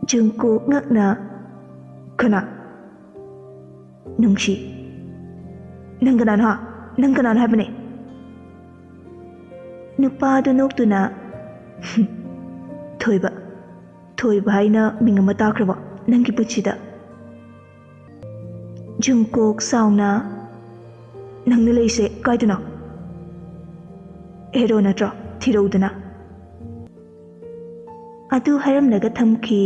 ꯖꯨꯡꯀꯣꯛ ꯉꯛꯅ, "ꯀꯅꯥ?" "ꯅꯨꯡꯁꯤ꯫" "ꯅꯪ ꯀꯅꯥꯅꯣ, ꯍꯥ? ꯅꯪ ꯀꯅꯥꯅꯣ ꯍꯥꯏꯕꯅꯦ?" ꯅꯨꯄꯥꯗꯨ ꯅꯣꯛꯇꯨꯅ, "ꯊꯣꯏꯕ, ꯊꯣꯏꯕ ꯍꯥꯏꯅ ꯃꯤꯡ ꯑꯃ ꯇꯥꯈ꯭ꯔꯕꯣ ꯅꯪꯒꯤ ꯄꯨꯟꯁꯤꯗ?" ꯖꯨꯡꯀꯣꯛ ꯁꯥꯎꯅ, "ꯅꯪꯅ ꯂꯩꯁꯦ ꯀꯥꯏꯗꯅꯣ? ꯍꯦꯔꯣ ꯅꯠꯇ꯭ꯔꯣ? ꯊꯤꯔꯧꯗꯅ꯫" ꯑꯗꯨ ꯍꯥꯏꯔꯝꯂꯒ ꯊꯝꯈꯤ꯫